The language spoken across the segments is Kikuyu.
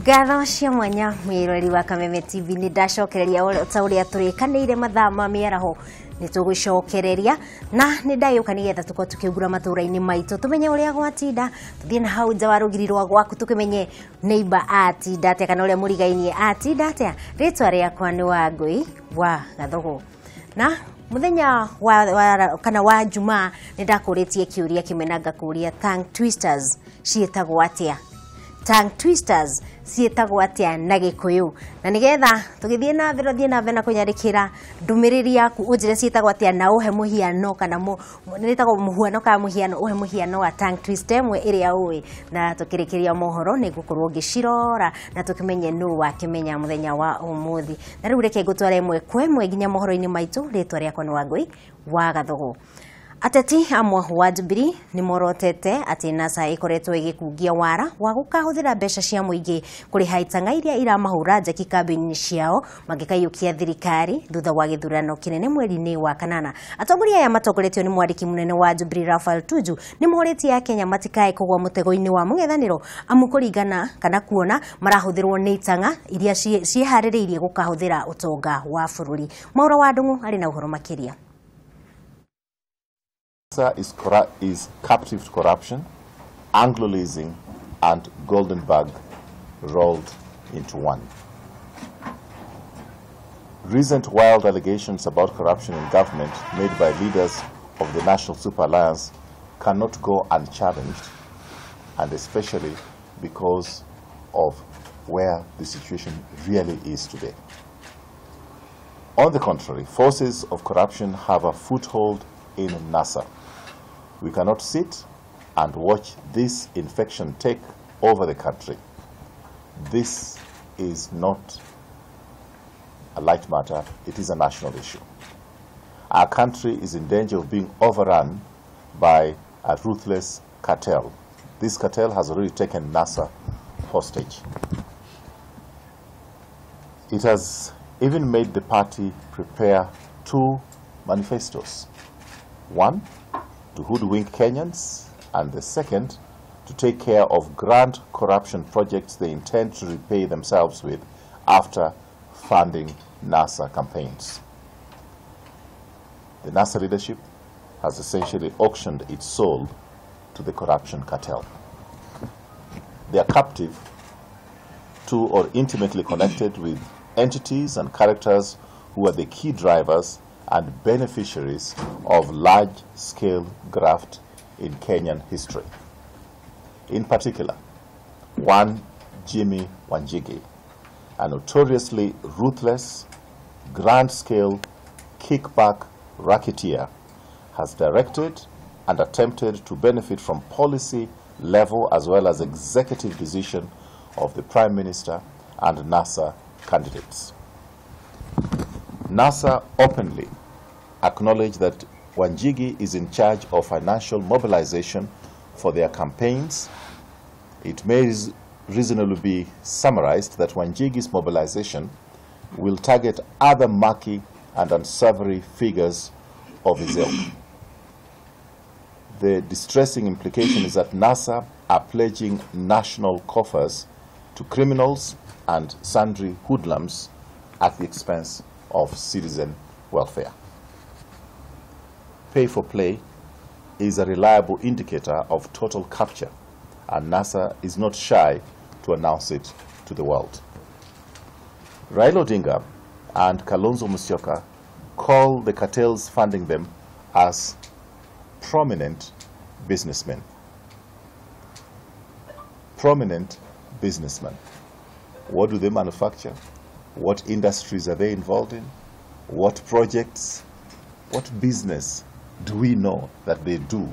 Ngatho cia mwanya mwiroreri wa Kameme TV nĩ ndacokereria ta ũrĩa tũrĩkanĩire mathaa ma mĩaraho nĩ tũgũcokereria na nĩ ndagĩũka nĩgetha tũkorwo tũkĩungura matũũra-inĩ maitũ tũmenye ũrĩa gwatinda tũthiĩ na hau nja wa rũgiri rwa gwaku tũkĩmenye neighbor atinda atĩa kana ũrĩa mũrigainie atinda atĩa. Rĩtwa rĩakwa nĩ Wangũi wa Gathogo na muthenya wa kana wa Jumaa nĩ ndakũrĩtie kĩũria kĩmwe na ngakũria tongue twisters ciĩtagwo atĩa. Tongue twisters ciĩtagwo atĩa na Gĩkũyũ, na nĩgetha tũgĩthiĩ na mbere ũthiĩ na mbere na kũnyandĩkĩra ndũmĩrĩri yaku ũnjĩre ciĩtagwo atĩa na ũhe mũhiano kana nĩtagwo mũhuano kana mũhiano ũhe mũhiano wa tongue twister ĩmwe ĩrĩa ũĩ, na tũkĩrĩkĩria mohoro nĩ ngũkorwo ngĩcirora na tũkĩmenye nũ wakĩmenya mũthenya wa ũmũthĩ. Na rĩu reke ngũtware ĩmwe kwa ĩmwe nginya mohoro-inĩ maitũ. Rĩtwa rĩakwa nĩ Wangũi wa Gathogo. Ateti amwe wa Jubilee nĩ morotete atĩ NASA ĩkoretwo ĩgĩkungia wara wa gũkahũthĩra mbeca cia mũingĩ kũrĩha itang'a iria iramahũra njeki kambĩini ciao mangĩkaiyũkia thirikari thutha wa gĩthurano kĩnene mweri-inĩ wa kanana. Atongoria aya matongoretio nĩ mwandĩki mũnene wa Jubilee Raphael Tuju nĩ morĩtie Akenya matikae kũgũa mũtego-inĩ wa mũng'ethanĩro amu kũringana kana kuona marahũthĩrwo nĩ itang'a iria ciĩharĩrĩirie gũkahũthĩra ũtonga wa bũrũri. Mwaura wa Ndung'u arĩ na ũhoro makĩria. Is captive to corruption, Anglo leasing, and golden bug rolled into one. Recent wild allegations about corruption in government made by leaders of the National Super Alliance cannot go unchallenged, and especially because of where the situation really is today. On the contrary, forces of corruption have a foothold in NASA. We cannot sit and watch this infection take over the country. This is not a light matter, it is a national issue. Our country is in danger of being overrun by a ruthless cartel. This cartel has already taken NASA hostage. It has even made the party prepare two manifestos. One, to hoodwink Kenyans, and the second, to take care of grand corruption projects they intend to repay themselves with after funding NASA campaigns. The NASA leadership has essentially auctioned its soul to the corruption cartel. They are captive to or intimately connected with entities and characters who are the key drivers and beneficiaries of large-scale graft in Kenyan history. In particular, one Jimmy Wanjigi, a notoriously ruthless, grand-scale kickback racketeer, has directed and attempted to benefit from policy level as well as executive decision of the Prime Minister and NASA candidates. NASA openly acknowledged that Wanjigi is in charge of financial mobilization for their campaigns. It may reasonably be summarized that Wanjigi's mobilization will target other murky and unsavory figures of his ilk. The distressing implication is that NASA are pledging national coffers to criminals and sundry hoodlums at the expense of citizen welfare. Pay for play is a reliable indicator of total capture, and NASA is not shy to announce it to the world. Raila Odinga and Kalonzo Musyoka call the cartels funding them as prominent businessmen. Prominent businessmen. What do they manufacture? What industries are they involved in? What projects? What business do we know that they do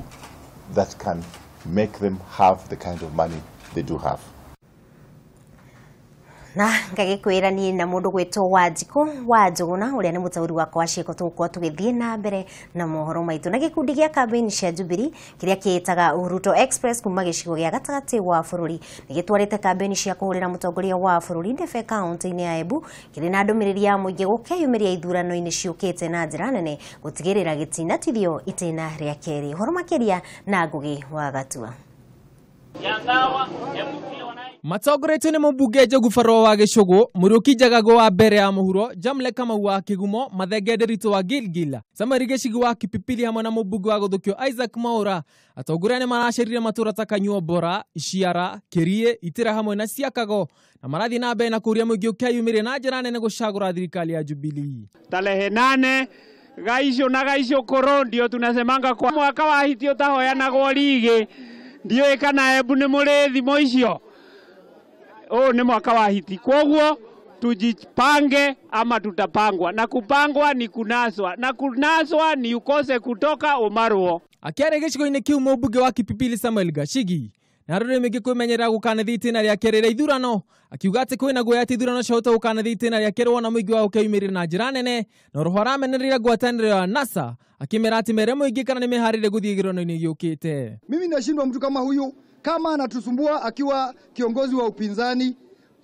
that can make them have the kind of money they do have? Na ngagĩkwĩra niĩ na mũndũ gwĩtwo Wanjikũ wa Njũgũna ũrĩa nĩ mũtaũri wakwa wa ciĩko tũgũkorwo tũgĩthiĩ na mbere na mohoro maitũ. Na gĩkundi gĩa kambĩini cia Jubilee kĩrĩa kĩĩtaga Ruto Express kuma gĩcigo gĩa gatagatĩ wa bũrũri nĩ gĩtwarĩte kambĩini cia kũhũrĩra mũtongoria wa bũrũri ndebe kaunti-inĩ ya Embu kĩrĩ na ndũmĩrĩri ya mũingĩ gũkeyumĩria ithurano-inĩ ciũkĩte na njĩra nene gũtigĩrĩra gĩtinatithio itĩna rĩa kerĩ. Ũhoro makĩria na Ngũgĩ wa Gatua. Matongoretio nĩ mũmbunge Njogu Barũa wa Gĩcũgũ, Mũriũki Njagago wa mbere ya mũhuro, Jamle Kamau wa Kĩgumo, Mathenge Nderitu wa Gilgil, Samuel Gĩcigi wa Kipipiri hamwe na mũmbunge wa Gũthũkio Isaac Mwaura. Atongoria nĩ maracerire matũra ta Kanyuombora, Iciara, Kĩriĩ, Itĩra hamwe na Ciakago, na marathiĩ na mbere na kũũria mũingĩ ũkeyumĩrie na njĩra nene gũcagũra thirikari ya Jubilee. Tarehe 8 gaicio na gaicio koro ndio tunasemanga kwa mwaka wa hiti utahoyanagwo rigi ndio kana ebu ni mũrĩthi moicio. Oh, ni mwaka wa hiti. Kwoguo tujipange ama tutapangwa, na kupangwa ni kunaswa, na kunaswa ni ukose kutoka umarwo. Akiaria gĩcigo-inĩ kĩu mũmbunge wa Kipipiri Samuel Gachigi na rũrĩrĩ mĩingĩ kwĩmenyerera gũkanathiĩ itĩna rĩa kerĩ rĩa ithurano, akiuga atĩ kwĩna guoya atĩ ithurano ciahota gũkanathiĩ itĩna rĩa kerĩ wona mũingĩ wa ũkeyumĩria na njĩra nene, na oroho aramenereria ngwatanĩro ya NASA akĩmera atĩ mere mũingĩ kana nĩmeharĩrie gũthiĩ gĩthurano-inĩ gĩũkĩte. Mimi nashindwa mtu kama huyu kama anatusumbua akiwa kiongozi wa upinzani,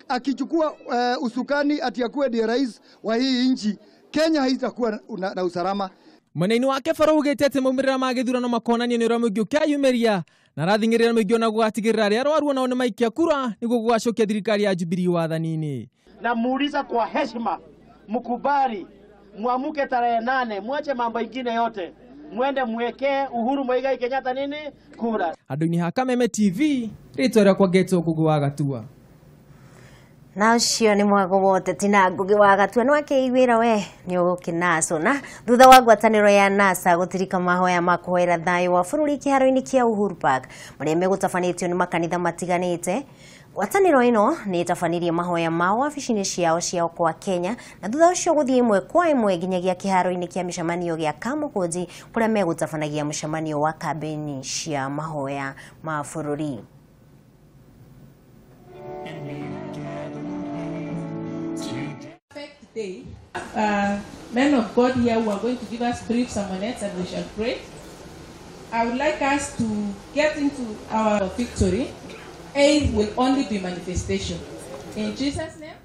akichukua usukani ati akuwe ndiye rais wa hii nchi, Kenya haitakuwa na usalama. Mwena-inĩ wake Barũa augĩte atĩ maumĩrĩra ma gĩthurano makonanio nĩ ũrĩa mũingĩ ũkeyumĩria, na arathing'ĩrĩria mũingĩ ona gũgatigĩrĩra arĩa arwaru onao nĩmaikia kura nĩguo gũgacokia thirikari ya Jubilee wathani-inĩ. Na muuliza kwa heshima, mkubali, muamuke tarehe 8, muache mambo ingine yote, mwende mwekee Uhuru Muigai Kenyatta nini kura. Andũ-inĩ ha Kameme TV, rĩtwa rĩakwa ngetwo Ngũgĩ wa Gatua. Na ũcio nĩ mwago wote tina Ngũgĩ wa Gatua nĩ wakĩiguĩra we nĩ ũgũkĩnacwo. Na thutha wa ngwatanĩro ya NASA gũtirika mahoya ma kũhoera thayũ wa bũrũri kĩharo-inĩ kĩa Uhuru Park marĩa megũtabanĩtio nĩ makanitha matiganĩte, ngwatanĩro ĩno nĩ ĩtabanirie mahoya mao wabici-inĩ ciao cia kwa Kenya, na thutha ũcio gũthiĩ ĩmwe kwa ĩmwe nginyagia kĩharo-inĩ kĩa mĩcemanio gĩa Kamũkũnji kũrĩa megũtabanagia mũcemanio wa kambĩini cia mahoya ma bũrũri. Day. Men of God here who are going to give us brief sermonettes and we shall pray. I would like us to get into our victory. Aid will only be manifestation. In Jesus' name.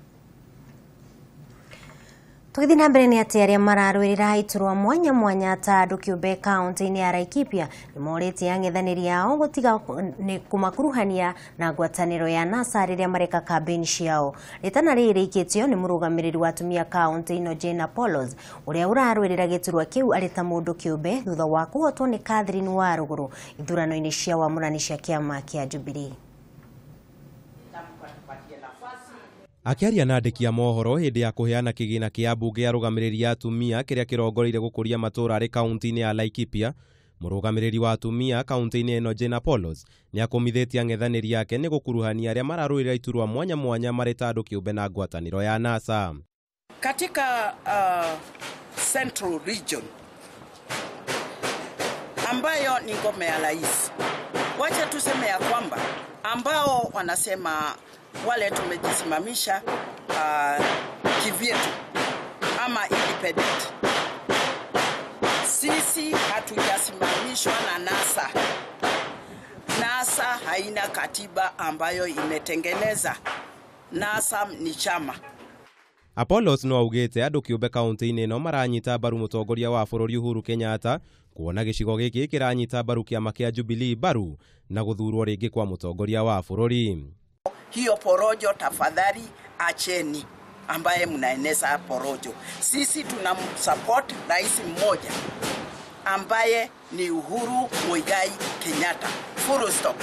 Tũgĩthiĩ na mbere nĩ atĩ arĩa mararũĩrĩra iturwa mwanya mwanya ta andũ kĩũmbe kaũntĩ-inĩ ya Laikipia nĩ morĩtie ang'ethanĩri ao gũtiga nĩ kũmakuruhania na ngwatanĩro ya NASA rĩrĩa mareka kambĩini ciao. Rĩtana rĩrĩ rĩikĩtio nĩ mũrũgamĩrĩri wa atumia kaũntĩ ĩno Jane Apollos ũrĩa ũrarũĩrĩra gĩturwa kĩu arĩ ta mũndũ kĩũmbe thutha wa kũhotwo nĩ Catherine Warũgũrũ ithurano-inĩ cia wamũrani cia kĩama kĩa Jubilee. Akiaria na andĩki a mohoro hĩndĩ ya kũheana kĩgĩna kĩa mbunge ya arũgamĩrĩri a atumia kĩrĩa kĩrongoreirie gũkũria matũũra arĩ kaũntĩ-inĩ ya Laikipia, mũrũgamĩrĩri wa atumia kaũntĩ-inĩ ĩno Jane Apollos nĩakũmithĩtie ang'ethanĩri ake nĩ gũkuruhania arĩa mararũĩrĩra iturwa mwanya mwanya marĩ ta andũ kĩũmbe na ngwatanĩro ya NASA. Katika Central Region ambayo ni ngome ya rais, wacha tuseme ya kwamba ambao wanasema wale tumejisimamisha kivyetu ama independent, sisi hatujasimamishwa na NASA. NASA haina katiba ambayo imetengeneza. NASA ni chama. Apollos no augĩte andũ kĩũmbe kaũntĩ-inĩ ĩno maranyita mbaru mũtongoria wa bũrũri Uhuru Kenyatta kuona gĩcigo gĩkĩ kĩranyita mbaru kĩama kĩa Jubilee mbaru na gũthurwo rĩngĩ kwa mũtongoria wa bũrũri. Hiyo porojo tafadhali acheni, ambaye mnaeneza porojo. Sisi tunamsupport rais mmoja ambaye ni Uhuru Muigai Kenyatta. Full stop.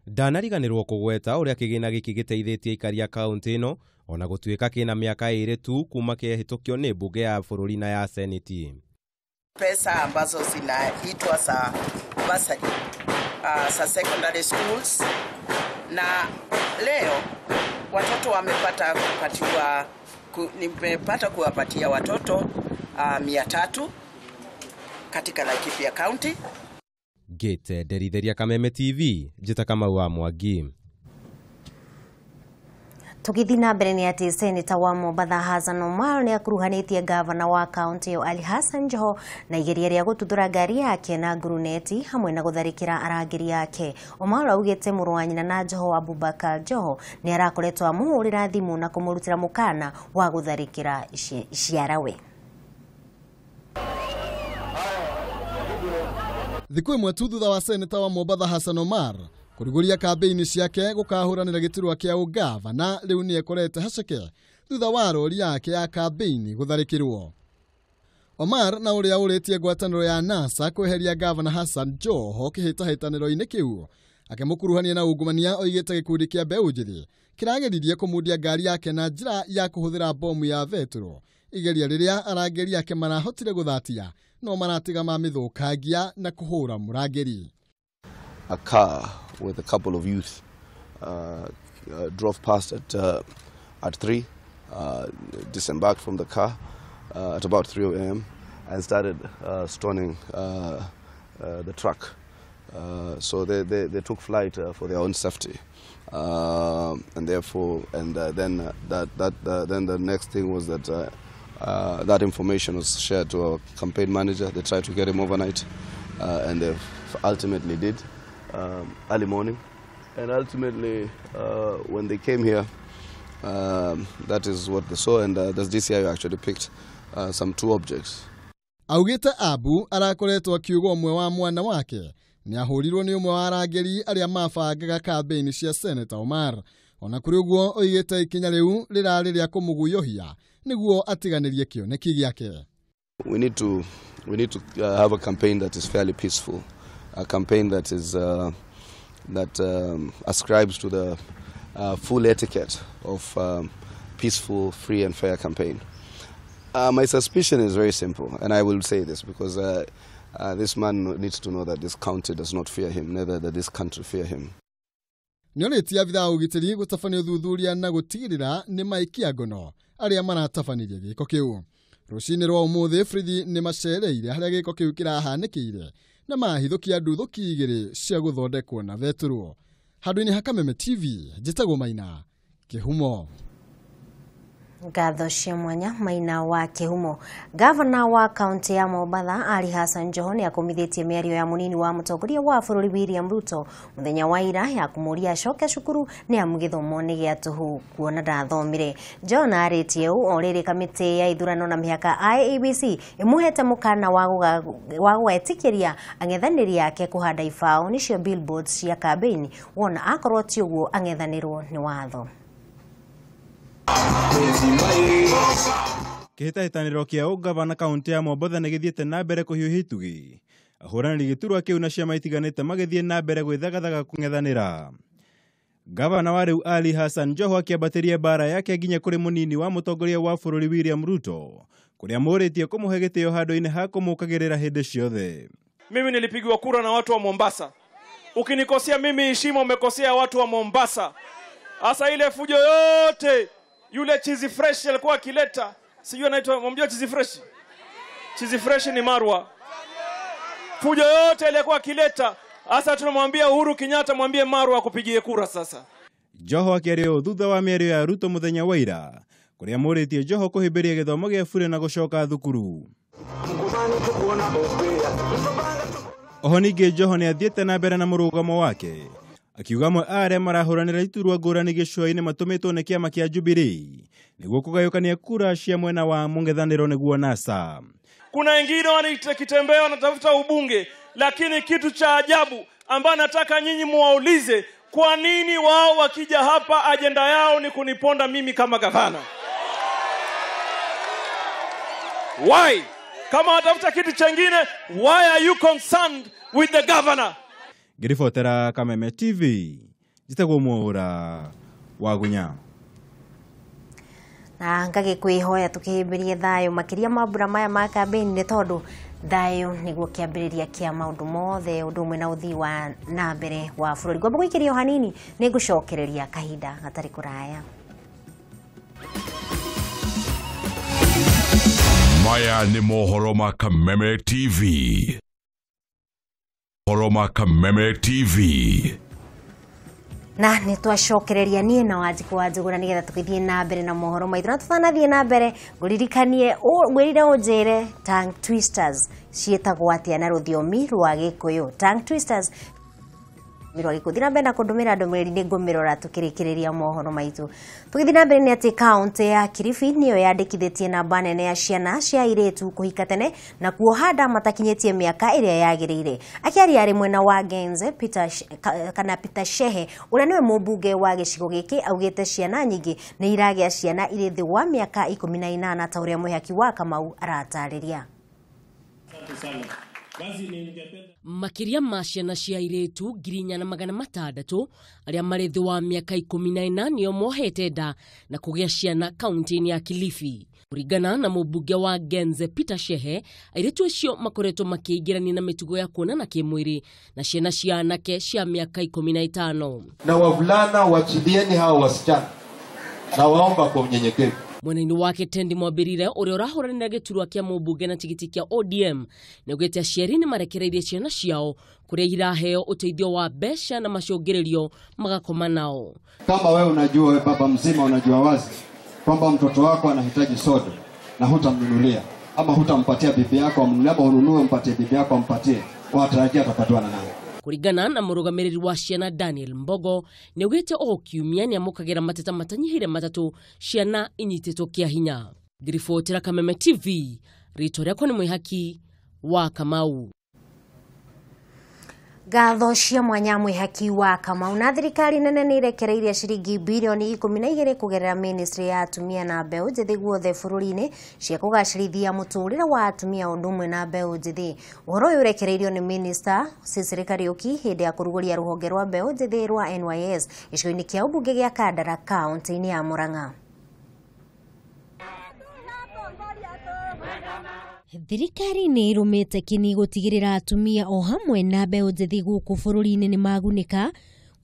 Ndanariganĩrwo kũgweta ũrĩa kĩgĩna gĩkĩ gĩteithĩtie aikari a kaũntĩ ĩno ona gũtuĩka kĩna mĩaka 2 tu kuma kĩhĩtũkio nĩ mbunge ya bũrũri na ya seneti. Pesa ambazo zinaitwa za bursary, za secondary schools, na leo watoto wamepata kupatiwa, nimepata kuwapatia watoto 300 katika Laikipia County. Gate Nderitheria Kameme TV, njĩta Kamau wa Mwangi. Tũgĩthiĩ na mbere nĩ atĩ Seneta wa Mombatha Hassan Omar nĩ akuruhanĩtie gavana wa kaũntĩ ĩyo Ali Hassan Joho na igeria rĩa gũtuthũra ngari yake na nguruneti hamwe na gũtharĩkĩra arangĩri ake. Omar augĩte mũrũ wa nyina na Joho Abubakar Joho nĩ arakoretwo amũhũrĩra thimũ na kũmũrutĩra mũkana wa gũtharĩkĩra ciarawe. Thikũ ĩmwe tu thutha wa Seneta wa Mombatha Hassan Omar Kũrugũria kambĩini ciake gũkahũranĩra gĩturwa kĩa ũgavana rĩu nĩekorete haceke thutha wa rori yake ya kambĩini gũtharĩkĩrwo. Omar na ũrĩa ũrĩtie ngwatanĩro ya NASA kweheria gavana Hassan Joho kĩhĩtahĩtanĩro-inĩ kĩu akĩmũkuruhania na ungumania oigĩte gĩkundi kĩa mbeũ njĩthĩ kĩrageririe kũmundia ngari yake na njĩra ya kũhũthĩra bomu ya betũrũ igeria rĩrĩa arangĩri ake marahotire gũthatia no maratiga mamĩthũkangia na kũhũra mũrangĩri. A car with a couple of youth drove past at 3, disembarked from the car at about 3 a.m. and started stoning the truck. So they took flight for their own safety, and therefore, and then then the next thing was that that information was shared to our campaign manager. They tried to get him overnight, and they ultimately did early morning. And ultimately, when they came here, that is what they saw, and the DCI actually picked some 2 objects. Augite Abu arakoretwo akiuga ũmwe wa mwana wake nĩahũrirwo nĩ ũmwe wa arangĩri arĩa mabangaga kambĩini cia Senator Omar. Ona kũrĩ ũguo oigĩte ikinya rĩu rĩrarĩ rĩa kũmũguoyohia nĩguo atiganĩrie kĩoneki gĩake. We need to have a campaign that is fairly peaceful, a campaign that is that ascribes to the full etiquette of peaceful, free and fair campaign. My suspicion is very simple, and I will say this because this man needs to know that this county does not fear him, neither does this country fear him. Nĩorĩtie abithaa a ũgitĩri gũtabania ũthuthuria na gũtigĩrĩra nĩ maikia ngono arĩa maratabanirie gĩko kĩu. Rũcinĩ rwa ũmũthĩ borithi nĩ macereire harĩa gĩko kĩu kĩrahanĩkĩire na mahithũkia nduthũki igĩrĩ cia gũthondekwo na betũrũ. Handũ-inĩ ha Kameme TV, njĩtagwo Maina Kĩhumo. Ngatho cia mwanya Maina wa Kĩhumo. Gavana wa kaunti ya Mombatha Ali Hassan Joho nĩ akomithĩtie mĩario ya mũnini wa mũtongoria wa bũrũri William Ruto mũthenya wa ira ya kũmũria acoke cukuru nĩ amu gĩthomo nĩ gĩa tũhũ kuona ndathomire. Joho arĩtie ũũ o rĩrĩ kamĩtĩ ya ithurano na mĩhaka IEBC ĩmũhete mũkana wa gũgetĩkĩria ang'ethanĩri ake kũhanda ibaũ nĩcio billboards cia kambĩini wona akorwo ti ũguo ang'ethanĩrwo nĩ watho. Kĩhĩtahĩtanĩro kĩa ũgavana kaunti ya Mombatha nĩ gĩthiĩte na mbere kũhiũhia itugi. Ahũranĩri gĩturwa kĩu na ciama itiganĩte magĩthiĩ na mbere gwĩthagathaga kũng'ethanĩra. Gavana wa rĩu Ali Hassan Joho akĩambatĩria mbara yake nginya kũrĩ mũnini wa mũtongoria wa bũrũri William Ruto, kũrĩa mũrĩtie kũmũhe gĩtĩo handũ-inĩ ha kũmũkagĩrĩra hĩndĩ ciothe. Mimi nilipigiwa kura na watu wa Mombasa. Ukinikosea mimi heshima, umekosea watu wa Mombasa. Hasa ile fujo yote yule Chizi Fresh alikuwa akileta, sijui anaitwa, mjua Chizi Fresh? Chizi Fresh ni Marwa. Fujo yote alikuwa akileta, hasa tunamwambia Uhuru Kenyatta, mwambie Marwa akupigie kura sasa. Joho akĩaria thutha wa mĩario ya Ruto mũthenya wa ira, kũrĩa mũrĩtie Joho kũhĩmbĩria gĩthomo gĩa bure na gũcoka thukuru. Oho ningĩ Joho nĩathiĩte na mbere na mũrũgamo wake, akiuga amwe a arĩa marahũranĩra iturwa ngũrani gĩcũa-inĩ matũmĩtwo nĩ kĩama kĩa Jubilee nĩguo kũgayũkania kura cia mwena wa mũng'ethanĩro nĩguo NASA. Kuna wengine wanakitembea wanatafuta ubunge, lakini kitu cha ajabu ambayo nataka nyinyi muwaulize, kwa nini wao wakija hapa ajenda yao ni kuniponda mimi kama gavana? Why? Kama watafuta kitu chengine, why are you concerned with the governor? Ngĩribotera Kameme TV, njĩtagwo Mwaũra wa Gunya. Na ngagĩkwĩhoya tũkĩhĩmbĩrie thayũ makĩria mambura maya ma kambĩini nĩ tondũ thayũ nĩguo kĩambĩrĩria kĩa maũndũ mothe ũndũ ũmwe na ũthii wa na mbere wa bũrũri. Ngwamba gũikĩria o hanini nĩ ngũcokereria kahinda gatarĩ kũraya. Maya nĩ mohoro ma Kameme TV. Mohoro ma Kameme TV. Na nĩ twacokereria niĩ na Wanjikũ wa Njũgũna nĩgetha tũgĩthiĩ na mbere na mohoro maitũ. Na tũtanathiĩ na mbere ngũririkanie ngwĩrire ũnjĩre tongue twisters ciĩtagwo atĩa na rũthiomi rwa Gĩkũyũ. Tongue twisters Gĩkũthi na mbere na kũndũmĩra ndũmĩrĩri nĩ ngũmĩrora tũkĩrĩkĩrĩria mohoro maitũ. Tũgĩthiĩ na mbere nĩ atĩ kaũntĩ ya Kilifi nĩyo yandĩkithĩtie namba nene ya ciana cia airĩtu kũhika tene na kuoha nda matakinyĩtie mĩaka ĩrĩa yagĩrĩire. Akĩaria arĩ mwena wa Genze Peter, kana Peter Shehe ũrĩa nĩwe mũmbunge wa gĩcigo gĩkĩ augĩte ciana nyingĩ nĩ iragĩa ciana irĩ thĩ wa mĩaka 18 ta ũrĩa mwĩhaki wa Kamau aratarĩria. Makĩria ma ciana cia airĩtu 4600 arĩa marĩ thĩ wa mĩaka 14 nĩo mohete nda na kũgĩa ciana kaunti-inĩ ya Kilifi. Kũringana na mũmbunge wa Genze Peter Shehe, airĩtu acio makoretwo makĩingĩrania na mĩtugo ya kuonana kĩmwĩrĩ na ciana cia anake cia mĩaka 15. Na wavulana wachilieni hao wasichana, na waomba kwa unyenyekevu. Mwena-inĩ wake Tendi Mwambĩrire ũrĩa ũrahũranĩra gĩturwa kĩa mũmbunge na tigiti kĩa ODM nĩaugĩte aciari nĩ marekereirie ciana ciao kũrĩa iraheo ũteithio wa mbeca na macũngĩrĩrio magakoma nao. Kama wewe unajua, wewe baba mzima unajua wazi kwamba mtoto wako anahitaji soda na hutamnunulia ama hutampatia bibi yako amnunulie, ama ununue umpatie bibi yako ampatie, watarajia atapatiwa na nani? Kũringana na mũrũgamĩrĩri wa ciana Daniel Mbogo nĩaugĩte o kiumia nĩamũkagĩra mateta matanyihĩire matatũ ciana inyitĩtwo kĩa hinya. Ngiribotera Kameme TV, rĩtwa rĩakwa nĩ Mwĩhaki wa Kamau. Ngatho cia mwanya Mwĩhaki wa Kamau. Na thirikari nene nĩ irekereirie ciringi birioni 12 kũgerera ministry ya atumia na mbeũ njĩthĩ guothe bũrũri-inĩ cia kũgacĩrithia mũtũrĩre wa atumia ũndũ ũmwe na mbeũ njĩthĩ. Ũhoro ũyũ ũrekereirio nĩ Minister Cecily Kariuki hĩndĩ ya kũrugũria rũhonge rwa mbeũ njĩthĩ rwa NYS gĩcigo-inĩ kĩa ũmbunge gĩa Kandara kaũntĩ-inĩ ya Murang'a. Thirikari nĩ ĩrũmĩte kĩni gũtigĩrĩra atumia o hamwe na mbeũ njĩthĩ gũkũ bũrũri-inĩ nĩ magunĩka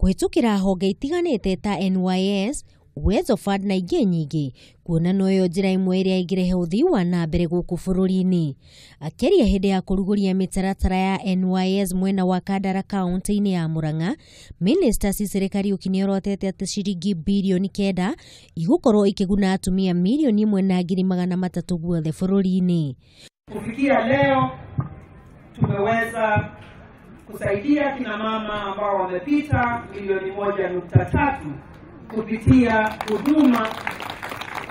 kũhĩtũkĩra honge itiganĩte ta NYS, Uwezo Fund na ingĩ nyingĩ, kuona noyo njĩra ĩmwe ĩrĩa ĩngĩrehe ũthii wa na mbere gũkũ bũrũri-inĩ. Akĩaria hĩndĩ ya kũrugũria mĩtaratara ya NYS mwena wa Kandara kaũntĩ-inĩ ya Murang'a, Minister Cecily Kariuki nĩorotete atĩ ciringi birioni 9 igũkorwo ikĩguna atumia 1,300,000 guothe bũrũri-inĩ. Kufikia leo tumeweza kusaidia kina mama ambao wamepita 1.3 milioni kupitia huduma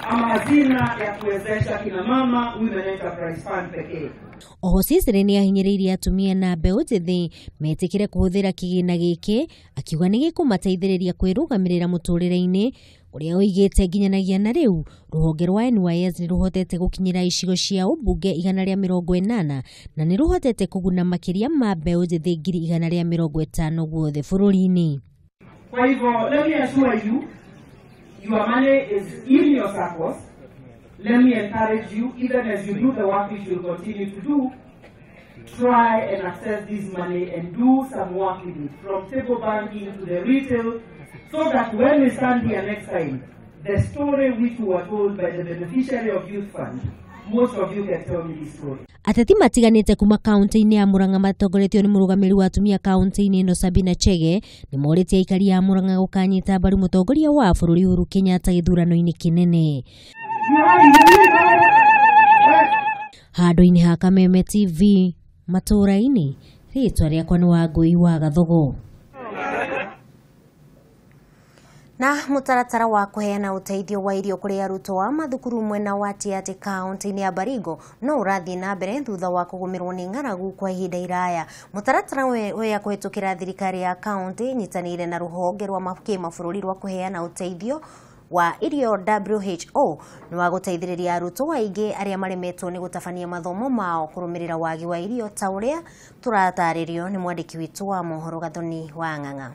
ama hazina ya kuwezesha kina mama Women Enterprise Fund pekee. Oho Cecily nĩ ahinyĩrĩirie atumia na mbeũ njĩthĩ metĩkĩre kũhũthĩra kĩgĩna gĩkĩ, akiuga nĩ gĩkũmateithĩrĩria kwĩrũgamĩrĩra mũtũrĩre-inĩ ũrĩa oigĩte nginyanagia na rĩu rũhonge rwa NYS nĩ rũhotete gũkinyĩra icigo cia ũmbunge 180 na nĩ rũhotete kũguna makĩria ma mbeũ njĩthĩ 150,000 guothe bũrũri-inĩ. Kwa hivyo let me assure you, your money is in your SACCOS. Let me encourage you, even as you do the work which you'll continue to do, try and access this money and do some work with it, from table banking to the retail, so that when we stand here next time, the story which we were told by the beneficiary of Youth Fund, most of you can tell me this story. Ateti matiganĩte kuma kaũntĩ-inĩ ya Murang'a matongoretio nĩ mũrũgamĩrĩri wa atumia kaũntĩ-inĩ ĩno Sabina Chege nĩ morĩtie aikari a Murang'a gũkanyita mbaru mũtongoria wa bũrũri Uhuru Kenyatta gĩthurano-inĩ kĩnene. Handũ-inĩ ha Kameme TV matũũra-inĩ, rĩtwa rĩakwa nĩ Wangũi wa Gathogo. Na mũtaratara wa kũheana ũteithio wa irio kũrĩ arutwo a mathukuru mwena wa Tiaty kaũntĩ-inĩ ya Baringo no ũrathiĩ na mbere thutha wa kũgũmĩrwo nĩ ng'aragu kwa ihinda iraya. Mũtaratara ũyũ kũhĩtũkĩra thirikari ya kaũntĩ ĩnyitanĩire na rũhonge rwa kĩmabũrũri rwa kũheana ũteithio wa irio WHO nĩ wa gũteithĩrĩria arutwo aingĩ arĩa maremetwo nĩ gũtabania mathomo mao kũrũmĩrĩra wagi wa irio ta ũrĩa tũratarĩrio nĩ mwandĩki witũ wa mohoro Gathoni wa Ng'ang'a.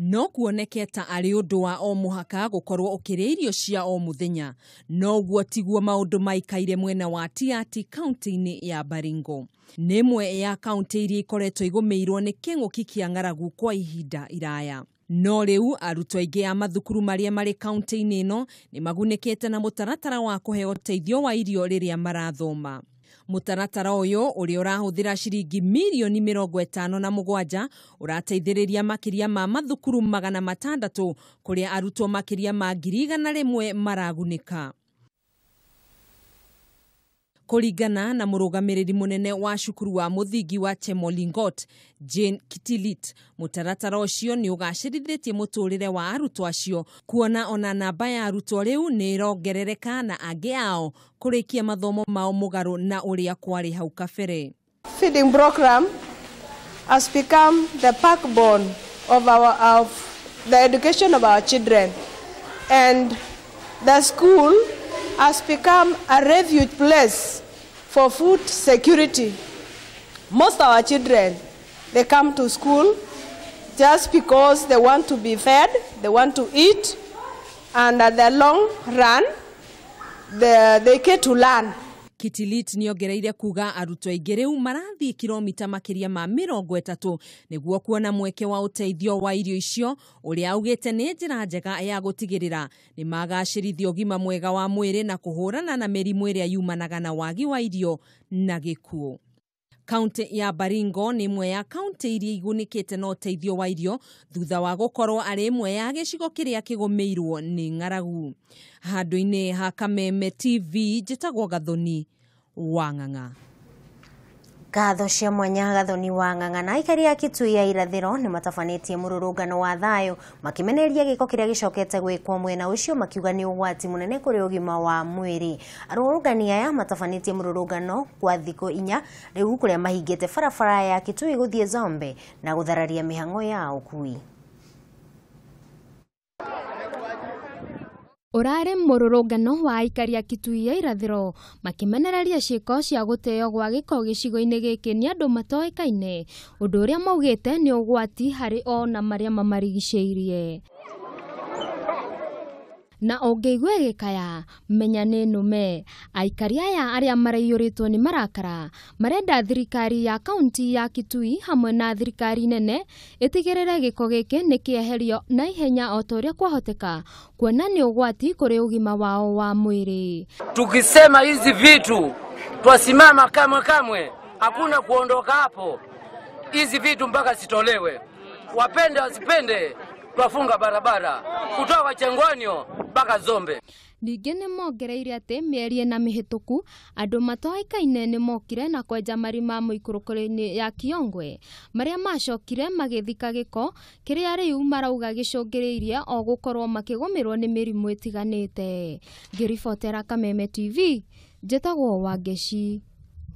No kuoneke ta arĩ ũndũ wa o mũhaka gũkorwo ũkĩrĩa irio cia o mũthenya, no ũguo tiguo maũndũ maikaire mwena wa Tiaty kaũntĩ-inĩ ya Baringo. Nĩ ĩmwe ya kaũntĩ iria ikoretwo igũmĩirwo nĩ kĩng'ũki kĩa ng'aragu kwa ihinda iraya. No rĩu arutwo aingĩ a mathukuru marĩa marĩ kaũntĩ-inĩ ĩno nĩ magunĩkĩte na mũtaratara wa kũheo ũteithio wa irio rĩrĩa marathoma. Mũtaratara ũyũ ũrĩa ũrahũthĩra ciringi mirioni 57 ũrateithĩrĩria makĩria ma mathukuru 600 kũrĩa arutwo makĩria ma 100,000 maragunĩka. Kũringana na mũrũgamĩrĩri mũnene wa cukuru wa mũthingi wa Chemolingot, Jane Kitilit, mũtaratara ũcio nĩ ũgacĩrithĩtie mũtũrĩre wa arutwo acio, kuona ona namba ya arutwo rĩu nĩ ĩrongerereka na angĩ ao kũrĩkia mathomo mao mũgarũ na ũrĩa kwarĩ hau kabere. Feeding program has become the backbone of the education of our children, and the school has become a refuge place for food security. Most of our children, they come to school just because they want to be fed, they want to eat, and at the long run, they get to learn. Kitilit nĩongereire kuga arutwo aingĩ rĩu marathiĩ kilomita makĩria ma 30 nĩguo kuona mweke wa ũteithio wa irio icio, ũrĩa augĩte nĩ njĩra njega ya gũtigĩrĩra nĩ magacĩrithia ũgima mwega wa mwĩrĩ na kũhũrana na mĩrimũ ĩrĩa yumanaga na wagi wa irio na gĩkuũ. Kaunti ya Baringo nĩ ĩmwe ya kaunti iria igunĩkĩte na ũteithio wa irio thutha wa gũkorwo arĩ ĩmwe ya gĩcigo kĩrĩa kĩgũmĩirwo nĩ ng'aragu. Handũ-inĩ ha Kameme TV, njĩtagwo Gathoni wa Ng'ang'a. Ngatho cia mwanya Gathoni wa Ng'ang'a. Na aikari a Kitui ya irathĩro nĩ matabanĩtie mũrũrũngano wa thayũ makĩmenereria gĩko kĩrĩa gĩcokete gwĩkwo mwena ũcio, makiuga nĩ ũgwati mũnene kũrĩ ũgima wa mwĩrĩ. Arũrũngani aya matabanĩtie mũrũrũngano kwa thikũ 4 rĩu, kũrĩa mahingĩte barabara ya Kitui gũthiĩ Zombe na gũthararia mĩhang'o ya ũkui. Ũrarĩ mũrũrũngano wa aikari a Kitui ya irathĩro makĩmenereria ciĩko cia gũteo gwa gĩko gĩcigo-inĩ gĩkĩ nĩ andũ matoĩkaine, ũndũ ũrĩa maugĩte nĩ ũgwati harĩ o na marĩa mamarigicĩirie. Na ũngĩigua ĩgĩkaya menya nĩ nũme. Aikari aya arĩa maraiyũrĩtwo nĩ marakara marenda thirikari ya kaunti ya Kitui hamwe na thirikari nene ĩtigĩrĩre gĩko gĩkĩ nĩ kĩeherio na ihenya o ta ũrĩa kwahoteka, kuona nĩ ũgwati kũrĩ ũgima wao wa mwĩrĩ. Tukisema hizi vitu twasimama kamwe kamwe, hakuna kuondoka hapo. Hizi vitu mpaka zitolewe, wapende wasipende, twafunga barabara kutoka Chengwanio mpaka Zombe. Ningĩ nĩ mongereire atĩ mĩeri ĩna mĩhĩtũku andũ matoĩkaine nĩ mokire na kwenja marima mũikũrũko-inĩ ya Kiongwe marĩa macokire magĩthika gĩko kĩrĩa rĩu marauga gĩcũngĩrĩirie o gũkorwo makĩgũmĩrwo nĩ mĩrimũ ĩtiganĩte. Ngĩribotera Kameme TV, njĩtagwo Wangeci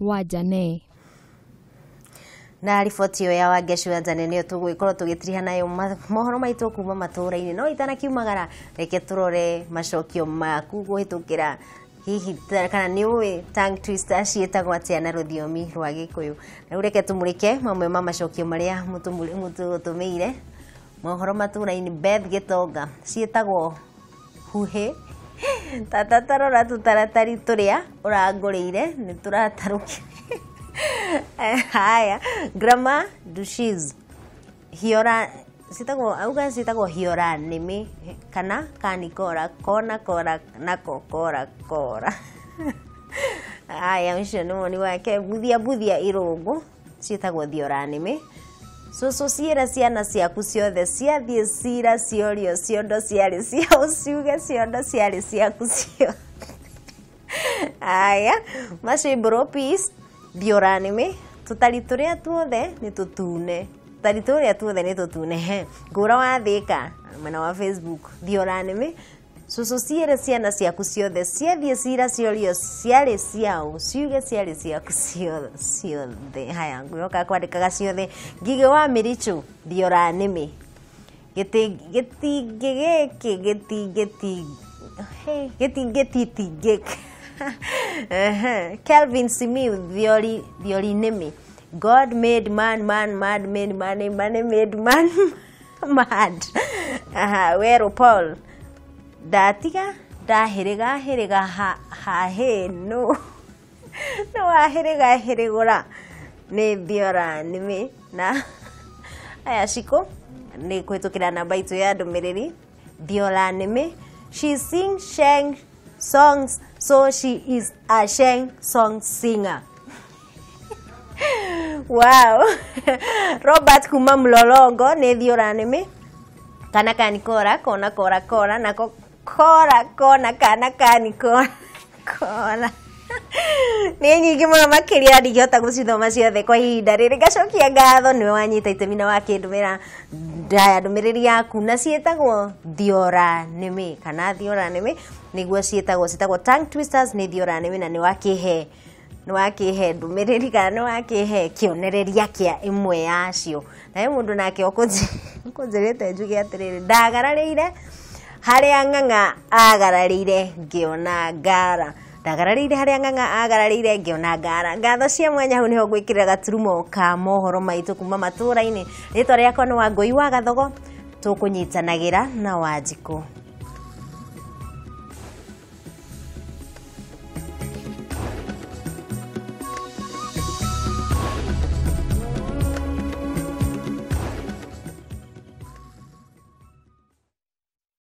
wa Njane. Na riboti ĩyo ya Wangeci wa Njane nĩyo tũgũgĩkorwo tũgĩtiriha nayo mohoro maitũ kuma matũũra-inĩ. No itanakiumagara, reke tũrore macokio maku kũhĩtũkĩra hihi kana nĩ ũĩ tongue twister ciĩtagwo atĩa na rũthiomi rwa Gĩkũyũ. Rĩu reke tũmũrĩke mamwe ma macokio marĩa mũtũtũmĩire. Mohoro matũũra-inĩ, Beth Gĩtonga, ciĩtagwo huhĩ. Tata tarora tũtaratari tũrĩa ũrangũrĩire nĩ tũratarũkire. Haya, grandma dushiz hiora citagwo auga citagwo hiora nĩmĩ kana kanikora kona kora nako kora kora. Haya, ũcio nĩ woni wake. Buthia buthia irũngũ ciĩtagwo thiora nĩmĩ. Cũcũ ciĩra ciana ciaku ciothe ciathiĩ cira ciorio ciondo ciarĩ ciao ciuge ciondo ciarĩ ciaku ciothe. Haya, macio bro peace thiora nĩmĩ. Tũtari tũrĩa tuothe nĩ tũtune, tũtari tũrĩa tuothe nĩ tũtune. He ngũra wa Thĩka mwena wa Facebook, thiora nĩmĩ. Cũcũ ciĩre ciana ciaku ciothe ciathiĩ cira ciorio ciarĩ ciao ciuge ciarĩ ciaku ciothe. Haya, ngwĩhoka kwandĩkaga ciothe. Ngigĩ wa Mĩrichũ, thiora nĩmĩ. Gĩtingĩ gĩkĩ gĩtingĩ gĩtingĩtitingĩka. Kelvin Simiu, thiori nĩmĩ. God made man, man mad, made money, money made man mad. Aha, Wero Paul, ndatiga ndahĩrĩga hĩrĩga hahĩ no no wahĩrĩga hĩrĩgũra nĩ thiora nĩmĩ. Na aya Shiko nĩ kũhĩtũkĩra namba itũ ya ndũmĩrĩri, thiora nĩmĩ. She sings sheng songs, so she is a sheng song singer. Wow. Robert kuma Mlolongo nĩ thiora nĩmĩ. Kana kanikora kona kora kora nako kora kona kana kanikora kora. Nĩ nyingĩ mũno makĩria, ndingĩhota gũcithoma ciothe kwa ihinda rĩrĩ. Ngacokia ngatho nĩwe wanyita itemi na wakĩndũmĩra ndaya ndũmĩrĩri yaku, na ciĩtagwo thiora nĩmĩ kana thiora nĩmĩ nĩguo ciĩtagwo tongue twisters, nĩ thiora nĩmĩ, na nĩ wakĩhe ndũmĩrĩri kana nĩ wakĩhe kĩonereria kĩa ĩmwe yacio. Na he mũndũ nake ũkũnjĩrĩte njuge atĩrĩrĩ, ndagararĩire harĩa ng'ang'a agararĩire ngĩona ngara, ndagararĩire harĩa ng'ang'a agararĩire ngĩona ngara. Ngatho cia mwanya. Hau niho ngwĩkĩrĩra gaturumo ka mohoro maitũ kuma matũra-inĩ. Rĩtwa rĩakwa nĩ Wangũi wa Gathogo, tũkũnyitanagĩra na Wanjikũ.